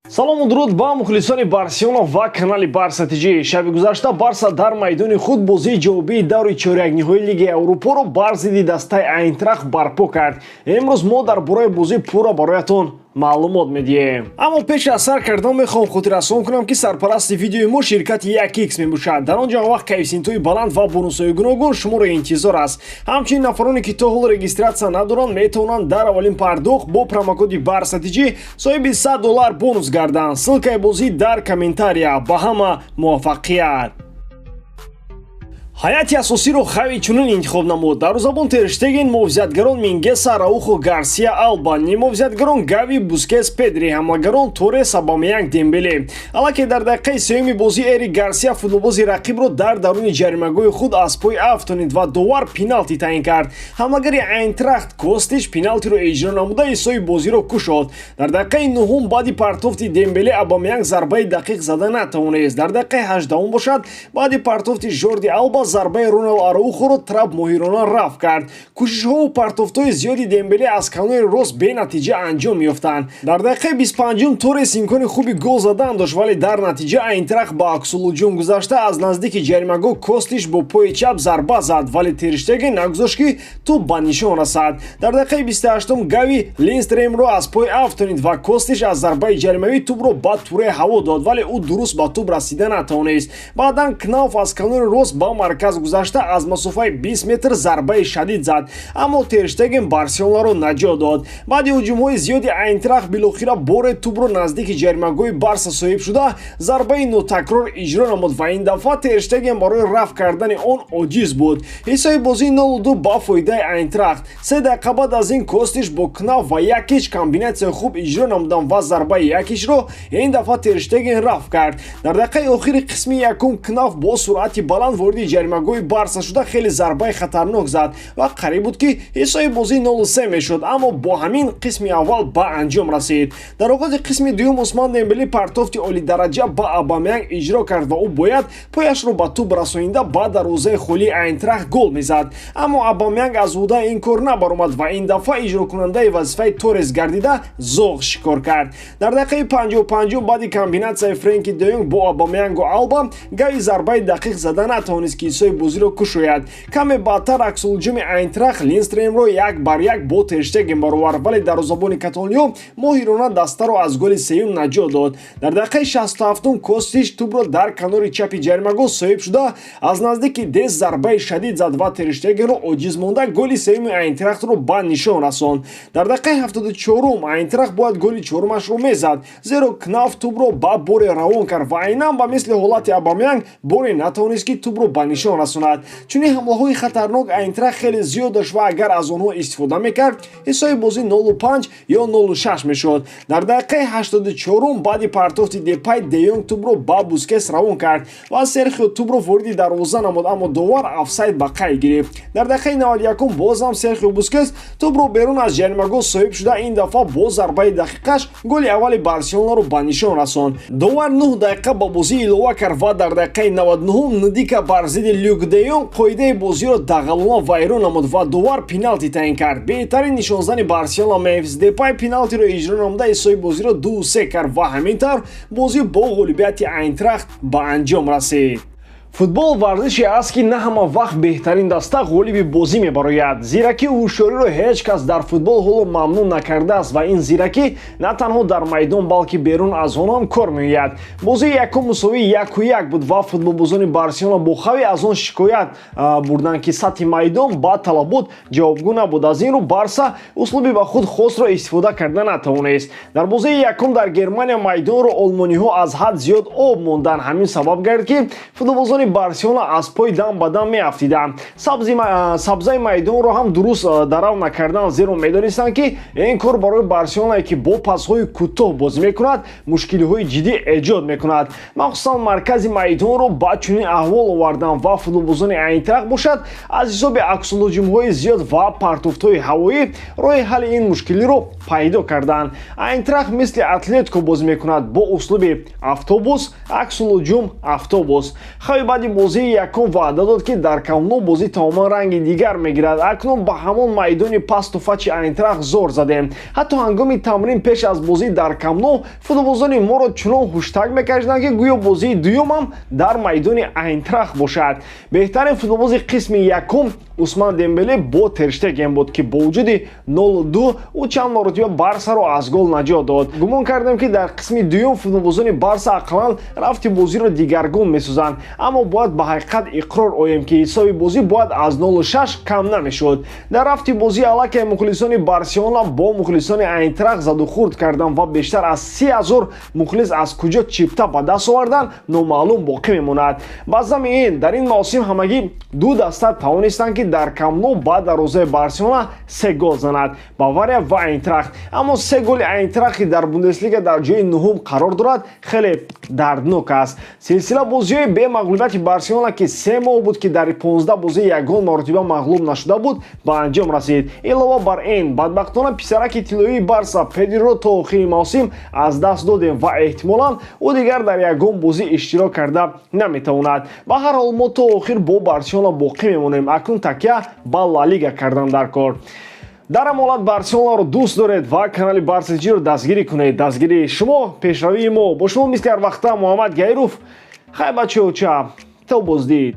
Салому дуруд ба мухлисони Барселона ва канали Барса ТЖ. Шаби гузашта Барса дар майдони худ бозии ҷавобии даври чорякниҳои Лигаи Аврупоро бар зидди дастаи Айнтрахт барпо кард. Имрӯз мо дар бораи бозӣ пурра бароятон маълумот медиҳем. Аммо пеш аз сар кардан мехоҳам хотиррасон кунам, ки сарпарасти видеои мо ширкати 1x мебошад. Дар он ҷо вақт коэффисиентҳои баланд ва бонусҳои гуногун шуморо интизор аст. Ҳамчунин нафароне, ки то ҳол регистрация надоранд, метавонанд дар аввалин пардохт бо промокоди Барса ТЖ соҳиби 100 доллар бонус гарданд. Ссылкаи бозӣ дар комментария. Ба ҳама муваффақият! Ҳайати асосиро Хави чунин интихоб намуд: дарвозабон Терштеген, муҳофизатгарон Мингеса, Араухо, Гарсия, Алба, нимҳофизатгарон Гави, Бускес, Педри, ҳамлагарон Торес, Абамеянг, Дембеле. Аллакай дар дақиқаи сеюми бозӣ Эрик Гарсия футболбози рақибро дар даруни ҷаримагоҳи худ аз пой афтонид ва довар пеналти таъин кард. Ҳамлагари Айнтрахт Костиш пеналтиро иҷро намуда, ҳисоби бозиро кушод. Дар дақиқаи нуҳум баъди партофти Дембеле Абамеянг зарбаи дақиқ зада натавонист. Дар дақиқаи 18-ум бошад, баъди партофти Жорди Алба зарбаи Роналд Араухоро Трап моҳирона рафъ кард. Кӯшишҳову партофтҳои зиёди Дембеле аз канори рост бенатиҷа анҷом меёфтанд. Дар дақиқаи 25-ум Торес имкони хуби гол задан дошт, вале дар натиҷа Айнтрахт ба аксулҳуҷум гузашта, аз наздики ҷаримагоҳ Костиш бо пои чап зарба зад, вале Терштеген нагузошт, ки тӯб ба нишон расад. Дар дақиқаи 28-ум Гави Линстремро аз пой афтонид ва Костиш аз зарбаи ҷаримавӣ тӯбро ба тураи ҳаво дод, вале ӯ дуруст ба тӯб расида натавонист. Баъдан Кнауф аз канори рост ба марказ гузашта, аз масофаи 20 метр зарбаи шадид зад, аммо Терштеген Барселонаро наҷот дод. Баъди ҳуҷумҳои зиёди Айнтрахт билохира боре тӯбро наздики ҷаримагоҳи Барса соҳиб шуда, зарбаи нотакрор иҷро намуд ва ин дафъа Терштеген барои рафъ кардани он оҷиз буд. Ҳисоби бозии 0-2 ба фоидаи Айнтрахт. 3 дақиқа баъд аз ин Костиш бо Кнауф ва Якич комбинатсияи хуб иҷро намуданд ва зарбаи Якичро ин дафъа Терштеген рафъ кард. Дар дақиқаи охири қисми якум Кнауф бо суръати баланд вориди ҷаримагоҳи Барса шуда, хеле зарбаи хатарнок зад ва қариб буд, ки ҳисоби бозӣ 0-3 мешуд, аммо бо ҳамин қисми аввал ба анҷом расид. Дар оғози қисми дуюм Усман Дембели партофти олидараҷа ба Абамеянг иҷро кард ва ӯ бояд пояшро ба тӯб расонида, ба дарвозаи холии Айнтрахт гол мезад, аммо Абамеянг аз ӯҳдаи ин кор набаромад ва ин дафъа иҷрокунандаи вазифаи Торес гардида, зоғ шикор кард. Дар дақиқаи 55-ум баъди комбинатсияи Френки Деёнг бо Абамеянгу Алба Гави зарбаи дақиқ зада натавонист, ки ҳисоби бозиро кушояд. Каме баъдтар аксулҳуҷуми Айнтрахт Линстремро як бар як бо Терштеген баровард, вале дарвозабони каталониё моҳирона дастаро аз голи сеюм наҷот дод. Дар дақиқаи 67-ум Костиш тӯбро дар канори чапи ҷаримагоҳ соҳиб шуда, аз наздики дес зарбаи шадид зад ва Терштегенро оҷиз монда, голи сеюми Айнтрахтро ба нишон расонд. Дар дақиқаи 74-ум Айнтрахт бояд голи чорумашро мезад, зеро Кнауф тӯбро ба боре равон кард ва айнан ба мисли ҳолати Абамеянг боре натавонист, ки тӯбро ба нишон расонад. Чунин ҳамлаҳои хатарнок Айнтрахт хеле зиёд дошт ва агар аз онҳо истифода мекард, ҳисоби бозӣ 0-5 ё 0-6 мешуд. Дар дақиқаи 84-ум баъди партофти Депай Деёнг тӯбро ба Бускес равон кард ва Серхио тӯбро вориди дарвоза намуд, аммо довар офсайд ба қайд гирифт. Дар дақиқаи 91-ум боз ҳам Серхио Бускес тӯбро берун аз ҷаримагоҳ соҳиб шуда, ин дафъа бо зарбаи дақиқаш голи аввали Барселонаро ба нишон расонд. Довар 9 дақиқа ба бозӣ илова кард ва дар дақиқаи 99-ум Ндика бар зидди Люк Деёнг қоидаи бозиро дағалона вайрон намуд ва довар пеналти таъин кард. Беҳтарин нишонзани Барселона Мемфис Депай пеналтиро иҷро намуда, ҳисоби бозиро 2-3 кард ва ҳамин тавр бозӣ бо ғолибияти Айнтрахт ба анҷом расид. Футбол варзише аст, ки на ҳама вақт беҳтарин даста ғолиби бозӣ мебарояд. Зиракию ҳушёриро ҳеҷ кас дар футбол ҳоло мамнӯъ накардааст ва ин зиракӣ на танҳо дар майдон, балки берун аз он ҳам кор меояд. Бозии якум мусовии 1-1 буд ва футболбозони Барселона бо Хави аз он шикоят бурданд, ки сатҳи майдон ба талабот ҷавобгӯ набуд. Аз ин рӯ Барса услуби ба худ хосро истифода карда натавонист. Дар бозии якум дар Германия майдонро олмониҳо аз ҳад зиёд об монданд. Ҳамин сабаб гардид, ки футболбозони Барселона аз пой дам ба дам меафтиданд. Сабзаи майдонро ҳам дуруст дарав накарданд, зеро медонистанд, ки ин кор барои Барселонае, ки бо пасҳои кӯтоҳ бозӣ мекунад, мушкилиҳои ҷиддӣ эҷод мекунад. Махсусан маркази майдонро ба чунин аҳвол оварданд ва футболбозони Айнтрахт бошад, аз ҳисоби аксулҳуҷумҳои зиёд ва партофтҳои ҳавоӣ роҳи ҳалли ин мушкилиро пайдо карданд. Айнтрахт мисли Атлетико бозӣ мекунад бо услуби автобус, аксулҳуҷум, автобус. Хави Баъди бозии якум ваъда дод, ки дар Камп Ну бозӣ тамоман ранги дигар мегирад. Акнун ба ҳамон майдони пасту фачи Айнтрахт зор задем. Ҳатто ҳангоми тамрин пеш аз бозӣ дар Камп Ну футболбозони моро чунон ҳуштак мекашиданд, ки гӯё бозии дуюмам дар майдони Айнтрахт бошад. Беҳтарин футболбози қисми якум Усман Дембеле бо Тер Штеген буд, ки бо вуҷуди 0-2 ӯ чанд маротиба Барсаро аз гол наҷот дод. Гумон кардем, ки дар қисми дуюм футболбозони Барса ақаллан рафти бозиро дигаргун месозанд, аммо бояд ба ҳақиқат иқрор оем, ки ҳисоби бозӣ бояд аз 0-6 кам намешуд. Дар рафти бозӣ аллакай мухлисони Барселона бо мухлисони Айнтрахт задухӯрд карданд ва бештар аз 30 000 мухлис аз куҷо чипта ба даст оварданд, номаълум боқӣ мемонад. Ба зами ин, дар ин мавсим ҳамагӣ ду даста тавонистанд, ки дар Камп Ну ба дарвозаи Барселона се гол занад: Бавария ва Айнтрахт. Аммо се голи Айнтрахт, ки дар Бундеслига дар ҷои нуҳум қарор дорад, хеле дарднок аст. Силсила бозиҳои бемағлубияти Барселона, ки 3 моҳ буд, ки дар 15 бозӣ ягон маротиба мағлуб нашуда буд, ба анҷом расид. Илова бар ин, бадбахтона писараки тиллоии Барса Педриро то охири мавсим аз даст додем ва эҳтимолан ӯ дигар дар ягон бозӣ иштирок карда наметавонад. Ба ҳар ҳол, мо то охир бо Барселона боқӣ мемонем. Акнун такя ба Ла Лига кардан дар кор. Дар ҳам ҳолат Барселонаро дӯст доред ва канали Барсаҷиро дастгирӣ кунед. Дастгирии шумо пешравии мо. Бо шумо мисли ҳар вақта Муҳаммад Гаиров. Хай, бачаоча, то боздид.